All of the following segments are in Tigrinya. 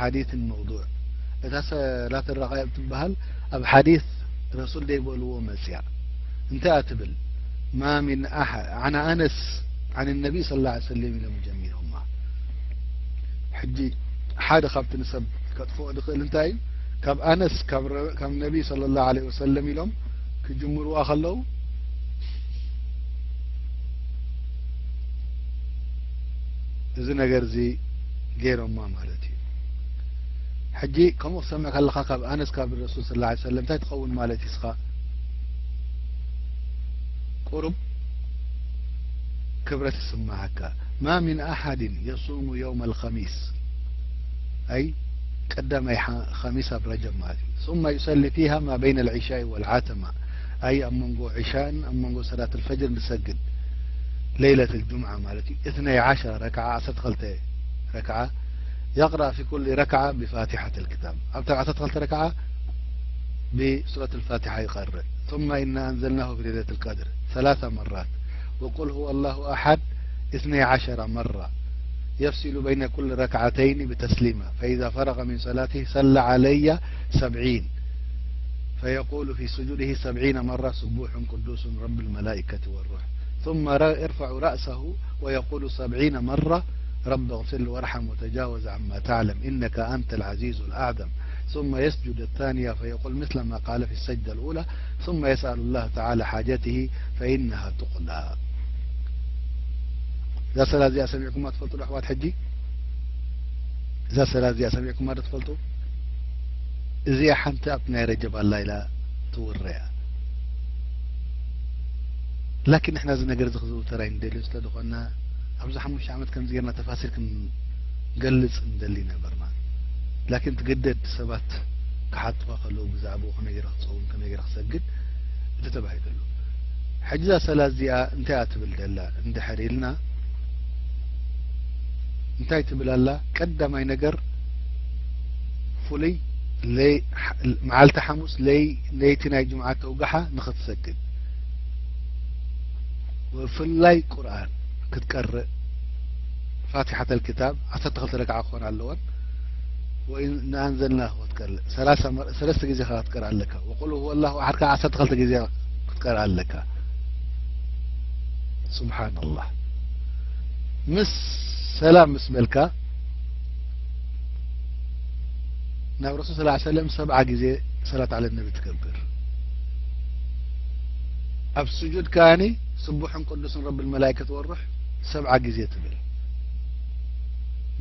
ሓዲት መውዱዕ። እታ ሰላት ረቃይብ ትበሃል ኣብ ሓዲት ረሱል ደይበልዎ መጽያ። እንታይ እያ ትብል? ማ ሚን ኣሓ-፣ ዓን ኣነስ ዓን ነቢ ሰለላሁ ዐለይሂ ወሰለም ኢሎም ጀሚሮማ። ሕጂ ሓደ ካብቲ ንሰብ ከጥፍኦ ዝኽእል እንታይ እዩ? ካብ ኣነስ ካብ ረ-፣ ካብ ነቢ ሰለላሁ ዐለይሂ ወሰለም ኢሎም ክጅምርዋ ከለዉ፣ እዚ ነገር እዚ ገይሮማ ማለት እዩ። ሕጂ ከምኡ ክሰምዕ ከለኻ ካብ ኣነስ ካብ ረሱል ሰለላሁ ዐለይሂ ወሰለም እንታይ ትኸውን ማለት እዩ? እስኻ ቁሩብ ክብረት ይስምዓካ። ማ ሚን ኣሓድን የሱሙ የውመል ኸሚስ፣ ኣይ ቀዳማይ ሓ-፣ ኸሚስ ኣብ ረጀብ ማለት እዩ። ثم يصلي فيها ما بين العشاء والعتمة، ኣይ ኣብ መንጎ ዒሻን ኣብ መንጎ ሰላት ኣልፈጅር ዝሰግድ ለይለት ኣልጁምዓ ማለት እዩ። እትነይ ዓሸረ ረክዓ፣ ዓሰርተ ክልተ ረክዓ፣ يقرأ في كل ركعة بفاتحة الكتاب، ኣብታ ዓሰርተ ክልተ ረክዓ ብሱረት ኣልፋቲሓ ይቐርእ። ثم إنا أنزلناه في ليلة القدر ثلاث مرات، وقل هو الله أحد اثني عشر مرة، يفصل بين كل ركعتين بتسليمة، فإذا فرغ من صلاته صلى علي سبعين، فيقول في سجوده سبعين مرة: سبوح قدوس رب الملائكة والروح. ثم ر-، يرفع رأسه ويقول سبعين مرة: رب اغفر وارحم وتجاوز عما تعلم إنك أنت العزيز الأعظم. ثم يسجد الثانية فيقول مثل ما قال في السجدة الأولى، ثم يسأل الله تعالى حاجته فإنها تقضى. እዛ ሰላት እዚኣ ሰሚዕኩማ ትፈልጡ ዶ ኣሕዋት? ሕጂ እዛ ሰላት እዚኣ ሰሚዕኩማ ዶ ትፈልጡ? እዚኣ ሓንቲ ኣብቲ ናይ ረጀብ ኣላ ኢላ ትውረ እያ። ላኪን ንሕና እዚ ነገር እዚ ክዝውተር ኣይንደልዮ ስለ ዝኾንና፣ ኣብዚ ሓሙሽተ ዓመት ከምዚ ጌርና ተፋሲር ክንገልጽ ንደሊ ነበርና። ላኪን ትግደድ ሰባት ክሓቱኻ ከለዉ ብዛዕባኡ ከመይ ገይረ ክጸውም፣ ከመይ ገይረ ክሰግድ እቲ ተባሂሉ ኣሎ። ሕጂ እዛ ሰላት እዚኣ እንታይ እያ ትብል ደላ እንድሕር ኢልና፣ እንታይ ትብል ኣላ? ቀዳማይ ነገር ፍሉይ ለይ-፣ መዓልቲ ሓሙስ ለይ-፣ ለይቲ ናይ ጅምዓ ተውግሓ ንኽትሰግድ፣ ብፍላይ ቁርኣን ክትቀርእ፣ ፋቲሓተል ክታብ ዓሰርተ ክልተ ረክዓ ክኾና ኣለወን። ወይ ንኣንዘልና ክትቀርእ ሰላሳ መር-፣ ሰለስተ ግዜ ክትቀርእ ኣለካ። ወቁል ሁወ ኣላሁ ኣሓድ ከዓ ዓሰርተ ክልተ ግዜ ክትቀርእ ኣለካ። ሱብሓነላህ። ምስ ሰላም ምስ በልካ ናብ ረሱል ሰለላሁ ዐለይሂ ወሰለም ሰብዓ ግዜ ሰላት ዐለ ነቢ ትገብር። ኣብ ስጁድ ከኣኒ ስቡሕን ቅዱስን ረብል መላኢከት ወሩሕ ሰብዓ ግዜ ትብል።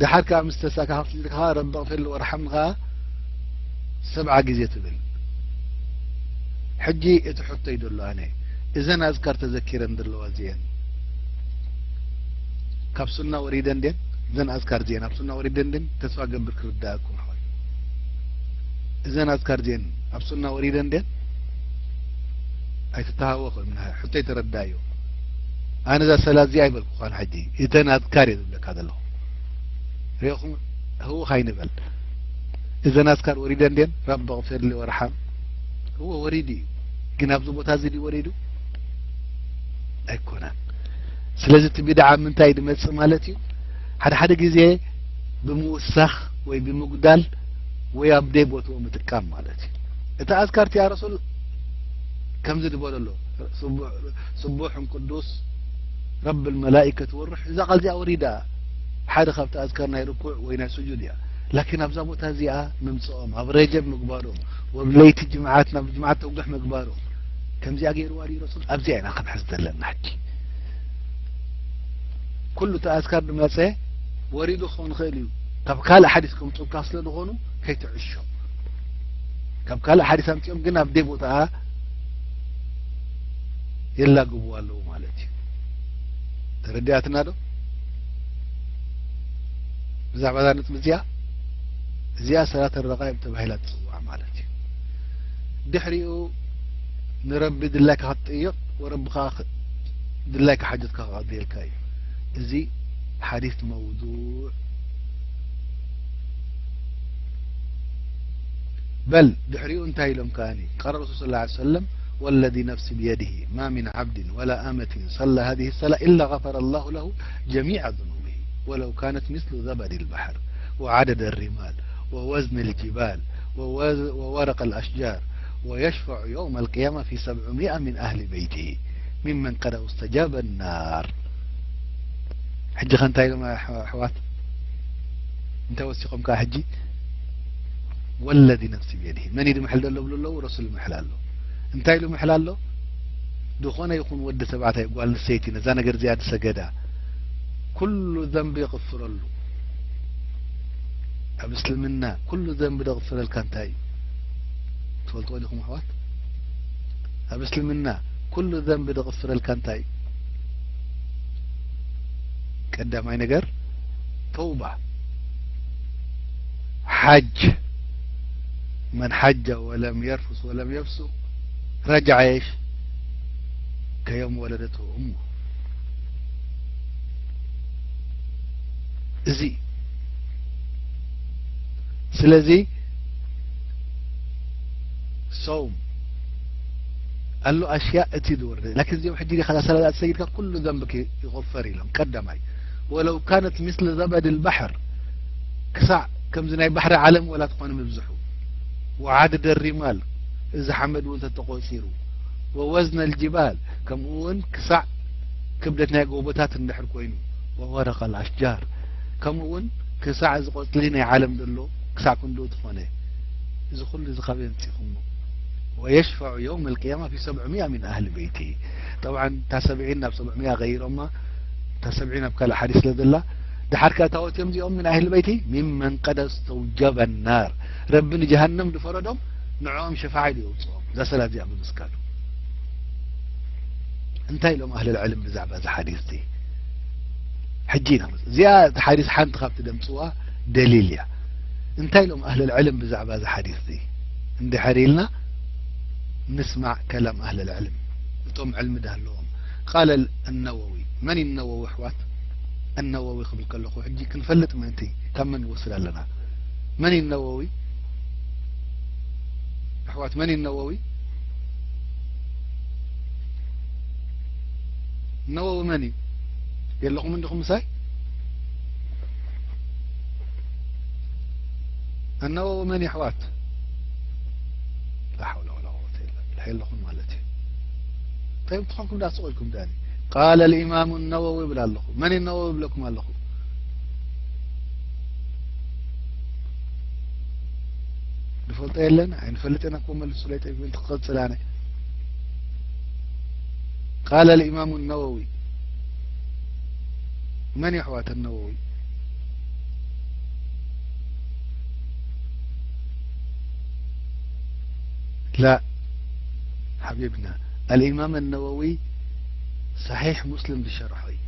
ደሓር ከኣ ምስ ተሳእካ ካብ ስጁድ ከኣ ረቢ ኣቕፊር ወርሓምኒ ከኣ ሰብዓ ግዜ ትብል። ሕጂ እቲ ሕቶይ ደሎ ኣነ፣ እዘን ኣዝካር ተዘኪረን ዘለዋ እዚአን ካብ ሱና ወሪደን ድየን? እዘን ኣዝካር እዚአን ኣብ ሱና ወሪደን ድየን? ተስፋ ገብር ክርዳእኩም ኣሕዋት። እዘን ኣዝካር እዚአን ኣብ ሱና ወሪደን ድየን? ኣይትተሃወኹ፣ ሕቶይ ተረዳእዮ። ኣነ እዛ ሰላት እዚኣ ኣይበልኩኻን፣ ሕጂ እተን ኣዝካር እየ ዝብለካ ዘለኹ። ርኢኹም፣ ህውኽ ኣይንበል። እዘን ኣዝካር ወሪደን ድየን? ረቢ ኣቕፊር ሊ ወርሓም። እወ፣ ወሪዱ እዩ። ግን ኣብዚ ቦታ እዚ ድዩ ወሪዱ? ኣይኮነን። ስለዚ እቲ ቢድዓ ምንታይ ድመጽእ ማለት እዩ? ሓደ ሓደ ግዜ ብምውሳኽ ወይ ብምጉዳል ወይ ኣብ ደይ ቦትኡ ምጥቃም ማለት እዩ። እቲ ኣዝካር እቲ ረሱል ከምዚ ዝበሎ ኣሎ፣ ስቡሕ፣ ስቡሕን ቅዱስ ረብል መላኢከት ወሩሕ፣ እዛ ቃል እዚኣ ወሪዳ ሓደ ካብቲ ኣዝካር ናይ ርኩዕ ወይ ናይ ስጁድ እያ። ላኪን ኣብዛ ቦታ እዚኣ ምምጽኦም፣ ኣብ ረጀብ ምግባሮም፣ ወብ ለይቲ ጅምዓት ናብ ጅምዓት ተውግሕ ምግባሮም፣ ከምዚኣ ገይርዋ ድዩ ረሱል? ኣብዚኣ ኢና ክንሕዝ ዘለና ሕጂ። ኩሉ እቲ ኣዝካር ድመጸ ወሪዱ ክኸውን ይኽእል እዩ። ካብ ካልእ ሓዲስ ከምጽኡካ ስለ ዝኾኑ ከይትዕሾ። ካብ ካልእ ሓዲስ ኣምጺኦም ግን ኣብ ደይ ቦታኣ የላግብዋ ኣለዉ ማለት እዩ። ተረዲኣትና ዶ? ብዛዕባ እዛ ነጥቢ እዚኣ፣ እዚኣ ሰላት ረቃይብ ተባሂላ ትጽዋዕ ማለት እዩ። ድሕሪኡ ንረቢ ድላይካ ክትጥይቕ ወረቢ ከኣ ኽ-፣ ድላይካ ሓጀትካ ክቐድየልካ እዩ። እዚ ሓዲስ መውዱዕ። በል ድሕሪኡ እንታይ ኢሎም ከኣኒ? ቃለ ረሱል ሰለላሁ ዐለይሂ ወሰለም፣ ወለዚ ነፍሲ ብየዲሂ ማ ሚን ዓብድን ወላ ኣመትን ሰላ ሃዚሂ ሰላ ኢላ ገፈረ ላሁ ለሁ ጀሚዐ ዙኑቢሂ ወለው ካነት ሚስሉ ዘበዲል በሕር ወዓደደ ሪማል ووزن الجبال ووز-، وورق الأشجار، ويشفع يوم القيامة في سبعمائة من أهل بيته ممن قد استجاب النار. ሕጂ ኸ እንታይ ኢሎም ኣሕ-፣ ኣሕዋት? እንታይ ወሲኾም ከኣ ሕጂ? والذي نفسي بيده። መን እዩ ዝምሕል ዘሎ ብሉ ኣለዉ? ረሱል ይምሕል ኣሎ። እንታይ ኢሉ ይምሕል ኣሎ? ዝኾነ ይኹን ወዲ ተባዕታይ፣ ጓል ኣንስተይቲ ነዛ ነገር እዚኣ ዝሰገዳ፣ ኩሉ ዘንቢ የቕፍረሉ። ኣብ እስልምና ኩሉ ዘንቢ ዘቕፍረልካ እንታይ እዩ? ትፈልጥዎ ዲኹም ኣሕዋት? ኣብ እስልምና ኩሉ ዘንቢ ዘቕፍረልካ እንታይ እዩ? ቀዳማይ ነገር ተውባ። ሓጅ፣ መን ሓጀ ወለም የርፉስ ወለም የፍሱቅ ረጅዐ የሽ ከየውም ወለደትሁ እሙ። እዚ፣ ስለዚ ሰውም ኣሎ ኣሽያእ እቲ ዝወርደ። ላኪን እዚኦም ሕጂ ዲኻ ሰላሳ ሰጊድካ ኩሉ ዘንብክ ይغፈር ኢሎም። ቀዳማይ ወለው ካነት ምስለ ዘበድ البحر ክሳዕ ከምዚ ናይ ባሕሪ ዓለም ወላ ትኾነ ምብዝሑ። ወዓድደ ሪማል እዚ ሓመድ እውን ተተቆጺሩ። ወወዝነ الجبال ከምኡ እውን ክሳዕ ክብደት ናይ ጎቦታት እንድሕር ኮይኑ። ወወረቀ الأشجار ከምኡ እውን ክሳዕ እዚ ቆጽሊ ናይ ዓለም ዘሎ ክሳዕ ክንድኡ ትኾነ። እዚ ኩሉ እዚ ካበይ ኣምጺኹሞ? ويشفع يوم القيامة في سبعمائة من أهل بيته። ጠብዓን እታ ሰብዒን ናብ ሰብዑሚኣ ቀይሮማ። እታ ሰብዒን ኣብ ካልእ ሓዲስ ስለ ዘላ። ድሓር ከ እታወት እዮም እዚኦም من أهل بيته ممن قد استوجب النار። ረቢ ንጀሃነም ዝፈረዶም ንዕኦም ሸፋዓ ኢሉ የውጽኦም። እዛ ሰላት እዚኣ ብምስጋዱ። እንታይ ኢሎም ኣህለል ዕልም ብዛዕባ እዚ ሓዲስ እዚ? ሕጂ ኢና ንመጽእ። እዚኣ እቲ ሓዲስ ሓንቲ ካብቲ ደምጽዋ ደሊል እያ። እንታይ ኢሎም ኣህለል ዕልም ብዛዕባ እዚ ሓዲስ እዚ? እንድሕር ኢልና ንስማዕ ከላም ኣህለል ዕልም። እቶም ዕልሚ ዳህለዎም። ቃለ ነወዊ። መን እዩ ነወዊ ኣሕዋት? ኣነወዊ ክብል ከለኹ ሕጂ ክንፈልጥ ምእንቲ ካብ መን ንወስድ ኣለና? መን እዩ ነወዊ? ኣሕዋት መን እዩ ነወዊ? ነወዊ መን እዩ? የለኹም እንዲኹም ምሳይ? ኣነወዊ መን እዩ ኣሕዋት? ላ ሓውለ ወላ ቁወተ ኢላ ቢላህ። የለኹም ማለት እዩ። ጠይብ፣ ትኾንኩም ዳ ስቕ ኢልኩም ዳኒ። ቃለ ልኢማሙ ነወዊ ይብል ኣለኹ። መን እዩ ነወዊ ይብለኩም ኣለኹ? ንፈልጦ የለን፣ ኣይንፈልጥ ኢና እኮ መልሱለይ። ጠይብ፣ ምእንቲ ክቕጽል ኣነ። ቃለ ልኢማሙ ነወዊ። መን እዩ ኣሕዋት ነወዊ? لا حبيبنا، الإمام النووي صحيح مسلم ዝሸርሖ እዩ።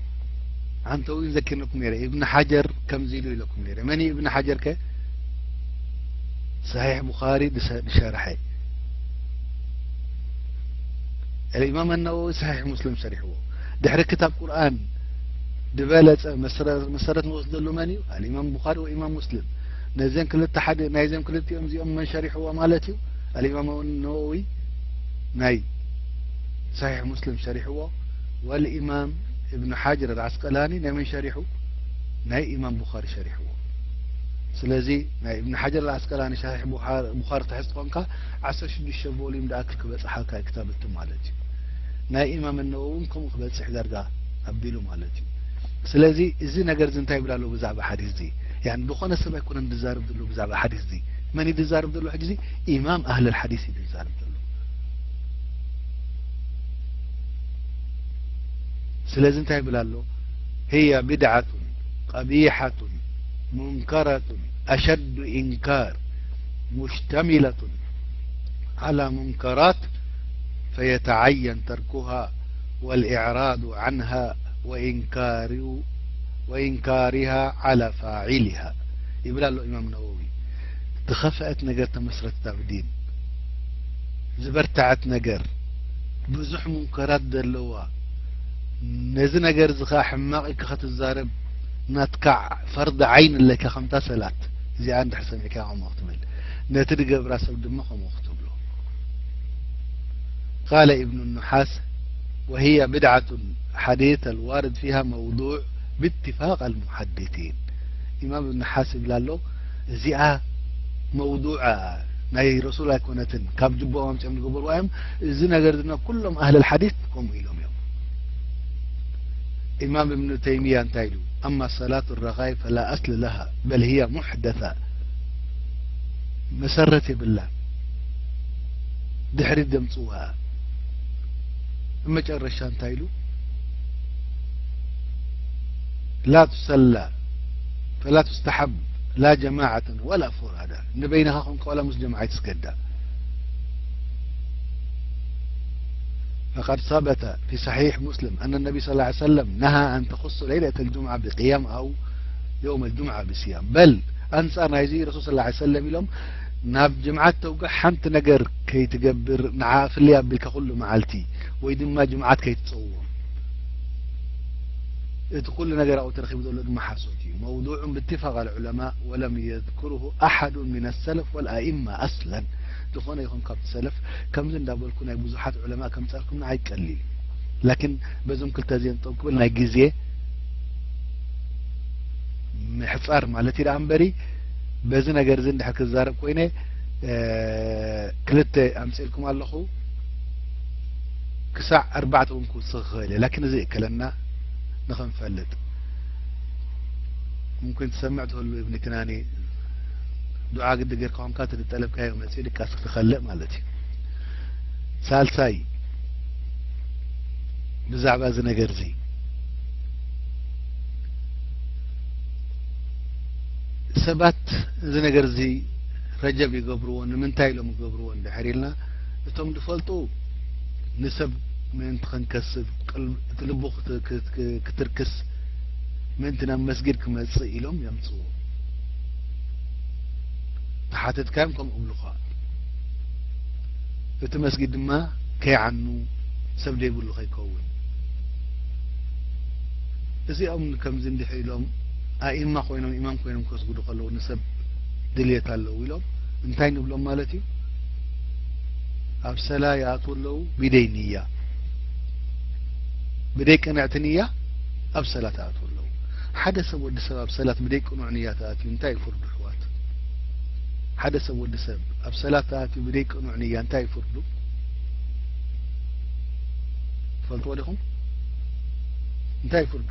ዓንተዊ ዘኪርነኩም ነይረ። ኢብን ሓጀር ከምዚ ኢሉ ኢለኩም ነይረ። መን እዩ ኢብን ሓጀር ከ? ሰሒሕ ቡኻሪ ዝሸ-፣ ዝሸርሐ። الإمام النووي صحيح مسلم ሸሪሕዎ። ድሕሪ ክታብ ቁርኣን ዝበለጸ መስረ-፣ መሰረት ንወስደሉ መን እዩ? الإمام ቡኻሪ ወኢማም ሙስሊም። ነዘን ክልተ ሓደ፣ ናይዘም ክልቲኦም እዚኦም መን ሸሪሕዎ ማለት እዩ? الإمام النووي ናይ ሰሒሕ ሙስሊም ሸሪሕዎ። والإمام ابن حجر العسقلاني ናይ መን ሸሪሑ? ናይ ኢማም ቡኻሪ ሸሪሕዎ። ስለዚ ናይ ኢብን ሓጀር ኣልዓስቀላኒ ሸሪሕ ቡኻሪ፣ ቡኻሪ ትሕዝ ትኾንካ፣ ዓሰርተ ሽዱሽተ ቮሊዩም ዝኣክል ክበጽሓካ እዩ ክታብ እቲ ማለት እዩ። ናይ ኢማም ነወዊ እውን ከምኡ ክበጽሕ ዳርጋ ኣቢሉ ማለት እዩ። ስለዚ እዚ ነገር እዚ እንታይ ይብል ኣሎ ብዛዕባ ሓዲስ እዚ? ያኒ ዝኾነ ሰብ ኣይኮነን ዝዛረብ ዘሎ ብዛዕባ ሓዲስ እዚ። መን እዩ ዝዛረብ ዘሎ ሕጂ እዚ? ኢማም ኣህለል ሓዲስ እዩ ዝዛረብ ዘሎ። ስለዚ እንታይ ይብል ኣሎ? هي بدعة قبيحة منكرة أشد إنكار مشتملة على منكرات فيتعين تركها والإعراض عنها وإنكار وإنكارها على فاعلها ይብል ኣሎ ኢማም ነወዊ። ዝኸፍአት ነገር ተመስረትት ኣብ ዲን፣ ዝበርትዐት ነገር፣ ብዙሕ ሙንከራት ዘለዋ፣ ነዚ ነገር እዚ ኸዓ ሕማቕ ኢልካ ኸትዛረብ ናትካ ፈርዲ ዓይን ኣለካ፣ ከምታ ሰላት እዚኣ እንድሕር ሰሚዕካ ከምኡ ክትብል፣ ነቲ ዝገብራ ሰብ ድማ ከምኡ ክትብሎ። قال ابن النحاس وهي بدعة حديث الوارد فيها موضوع باتفاق المحدثين። ኢማም እብን ሓስ ይብል ኣሎ፣ እዚኣ መውዱዓ ናይ ረሱል ኣይኮነትን፣ ካብ ጅቦኦም ኣምጺኦም ዝገበርዋ እዮም። እዚ ነገር ድማ ኩሎም ኣህለል ሓዲስ ከምኡ ኢሎም እዮም። ኢማም እብኑ ተይሚያ እንታይ ኢሉ? ኣማ ሰላቱ ረኻይ ፈላ ኣስል ለሃ በል ህያ ሙሕደሳ፣ መሰረት የብላን፣ ድሕሪት ዘምጽዋ። መጨረሻ እንታይ ኢሉ? ላ ቱሰላ ፈላ ቱስተሓብ ላ ጀማዓተን ወላ ፉራዳ፣ ንበይንኻ ኮንካ ዋላ ምስ ጀማዓ ኣይትስገዳ። فقد ثبت في صحيح مسلم أن النبي صلى الله عليه وسلم نهى أن تخص ليلة الجمعة بقيام أو يوم الجمعة بصيام، بل، ኣንጻር ናይዚ ረሱል صلى الله عليه وسلم ኢሎም፣ ናብ ጅምዓት ተውግሕ ሓንቲ ነገር ከይትገብር ንዓ ፍልይ ኣቢልካ ኩሉ መዓልቲ ወይ ድማ ጅምዓት ከይትጸውም። እቲ ኩሉ ነገር ኣብኡ ተረኺቡ ዘሎ ድማ ሓሶት እዩ። موضوع باتفاق العلماء ولم يذكره أحد من السلف والأئمة أصلا። ዝኾነ ይኹን ካብቲ ሰለፍ ከምዚ እንዳበልኩ ናይ ብዙሓት ዑለማ ከምጻልኩም ንዓይ ቀሊል እዩ። ላኪን በዞም ክልተ እዚኦም ጠው ክብል ናይ ግዜ ምሕጻር ማለት እዩ ደኣ እምበሪ፣ በዚ ነገር እዚ እንድሕር ክዛረብ ኮይነ፣ እ፣ ክልተ ኣምጺእልኩም ኣለኹ። ክሳዕ ኣርባዕተ እውን ክውስኽ ይኽእል እየ፣ ላኪን እዚ ይእከለና ንኽንፈልጥ። ሙምኪን ትሰምዕ ትህሉ እብኒ ክናኒ፣ ዱዓ ግዲ ጌርካ ኾንካ፣ እቲ ዝጠለብካዮ መጺኡ ድቃስ ክትኸልእ ማለት እዩ። ሳልሳይ፣ ብዛዕባ እዚ ነገር እዚ፣ ሰባት እዚ ነገር እዚ ረጀብ ይገብርዎ፣ ንምንታይ ኢሎም ይገብርዎ እንድሕር ኢልና፣ እቶም ዝፈልጡ ንሰብ ምእንቲ ክንከስብ፣ ቅል-፣ እቲ ልቡ ክት-፣ ክት-፣ ክት-፣ ክትርክስ፣ ምእንቲ ናብ መስጊድ ክመጽእ ኢሎም የምጽዎ። ተሓተትካዮም ከምኡ እብሉኻ። እቲ መስጊድ ድማ ከይዓኑ፣ ሰብ ዘይብሉ ከይከውን። እዚኦም ከምዚ እንድሕር ኢሎም፣ ኣኢማ ኮይኖም፣ ኢማም ኮይኖም ከስግዱ ከለዉ፣ ንሰብ ድልየት ኣለዉ ኢሎም፣ እንታይ ንብሎም ማለት እዩ? ኣብ ሰላ ይኣትዉ ኣለዉ፣ ብደይ ንያ፣ ብደይ ቅንዕቲ ንያ ኣብ ሰላት ይኣትዉ ኣለዉ። ሓደ ሰብ፣ ወዲ ሰብ ኣብ ሰላት ብደይ ቅኑዕ ንያ ተኣትዩ እንታይ እዩ ፍርዱ፣ ኣሕዋት? ሓደ ሰብ፣ ወዲ ሰብ ኣብ ሰላት ተኣትዩ ብደይ ቅኑዕ ንያ እንታይ እዩ ፍርዱ? ትፈልጥዎ ዲኹም? እንታይ እዩ ፍርዱ?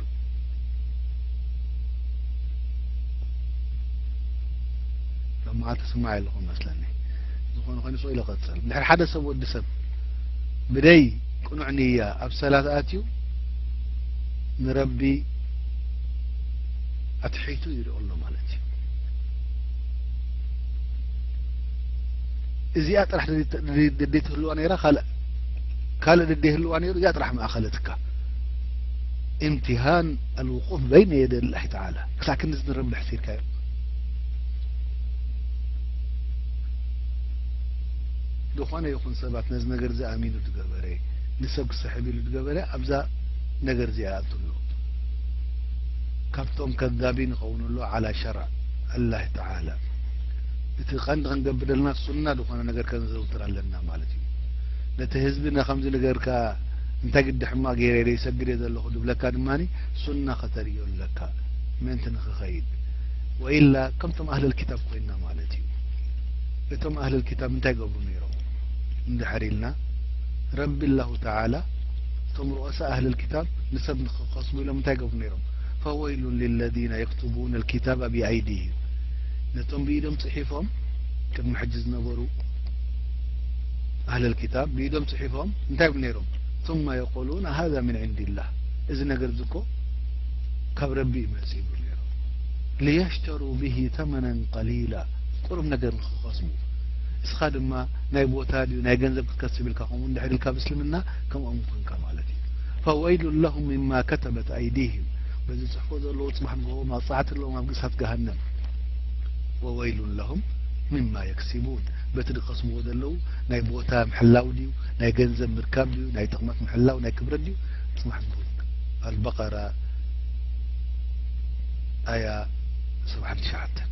ሎማዓንቲ ስማዕ የለኹም መስለኒ። ዝኾነ ኮይኑ ስቕ ኢለ እቐጽል። እንድሕር ሓደ ሰብ፣ ወዲ ሰብ ብደይ ቅኑዕ ንያ ኣብ ሰላት ኣትዩ፣ ንረቢ ኣትሒቱ ይሪኦ ኣሎ ማለት እዩ። እዚኣ ጥራሕ ድዲ-፣ ድዲ-፣ ድዲ ትህልዋ ነይራ፣ ካልእ፣ ካልእ ድዲ ይህልዋ ነይሩ፣ እዚኣ ጥራሕ መኣኸለትካ። امتحان الوقوف بين يدي الله تعالى። ክሳዕ ክንድዚ ንረቢ ኣሕሲርካዮ። ዝኾነ ይኹን ሰባት ነዚ ነገር እዚ ኣሚኑ ዝገበረ፣ ንሰብ ክስሕብ ኢሉ ዝገበረ፣ ኣብዛ ነገር እዚኣ ይኣቱ ኣሎ። ካብቶም ከዛቢን ይኸውን ኣሎ ዓላ ሸርዕ ኣላህ ተዓላ። እቲ ቀንዲ ክንገብር ዘለና ሱና ዝኾነ ነገር ከነዘውትር ኣለና ማለት እዩ። ነቲ ህዝቢ ንከምዚ ነገርካ እንታይ ግዲ ሕማቕ ገይረ ዘይሰግድ እየ ዘለኹ ዝብለካ ድማ ሱና ከተርእዮ ኣለካ ምእንቲ ንኽኸይድ። ወኢላ ከምቶም ኣህለል ኪታብ ኮይንና ማለት እዩ። እቶም ኣህለል ኪታብ እንታይ ገብሩ ነይሮም እንድሕር ኢልና፣ ረቢ ኣላሁ ተዓላ እቶም ሩኣሳ ኣህለል ኪታብ ንሰብ ንኽኸስቡ ኢሎም እንታይ ገብሩ ነይሮም? ፈወይሉን ሊለዚነ የክቱቡነ ልኪታበ ቢኣይዲሂም። ነቶም ብኢዶም ጽሒፎም ቅድሚ ሕጂ ዝነበሩ ኣህለል ኪታብ ብኢዶም ጽሒፎም እንታይ ይብሉ ነይሮም? ثم يقولون هذا من عند الله። እዚ ነገር እዚ እኮ ካብ ረቢ እዩ መጽእ ይብሉ ነይሮም። ሊየሽተሩ ብሂ ተመነን ቀሊላ፣ ቁሩብ ነገር ንኽኸስቡ። እስኻ ድማ ናይ ቦታ ድዩ ናይ ገንዘብ ክትከስብ ኢልካ ከምኡ እንድሕር ኢልካ ብእስልምና ከምኦም ኮንካ ማለት እዩ። ፈወይሉን ለሁም ሚማ ከተበት ኣይዲሂም። በዚ ጽሕፎ ዘለዉ ጽባሕ ንግሆ መቕጻዕቲ ኣለዎም ኣብ እሳት ገሃነም። ወወይሉን ለሁም ሚማ የክሲቡን። በቲ ዝኸስብዎ ዘለዉ ናይ ቦታ ምሕላው ድዩ፣ ናይ ገንዘብ ምርካብ ድዩ፣ ናይ ጥቕመት ምሕላው፣ ናይ ክብረት ድዩ? ጽባሕ ንግሆ። ኣልበቀራ ኣያ ሰብዓን ትሽዓተን።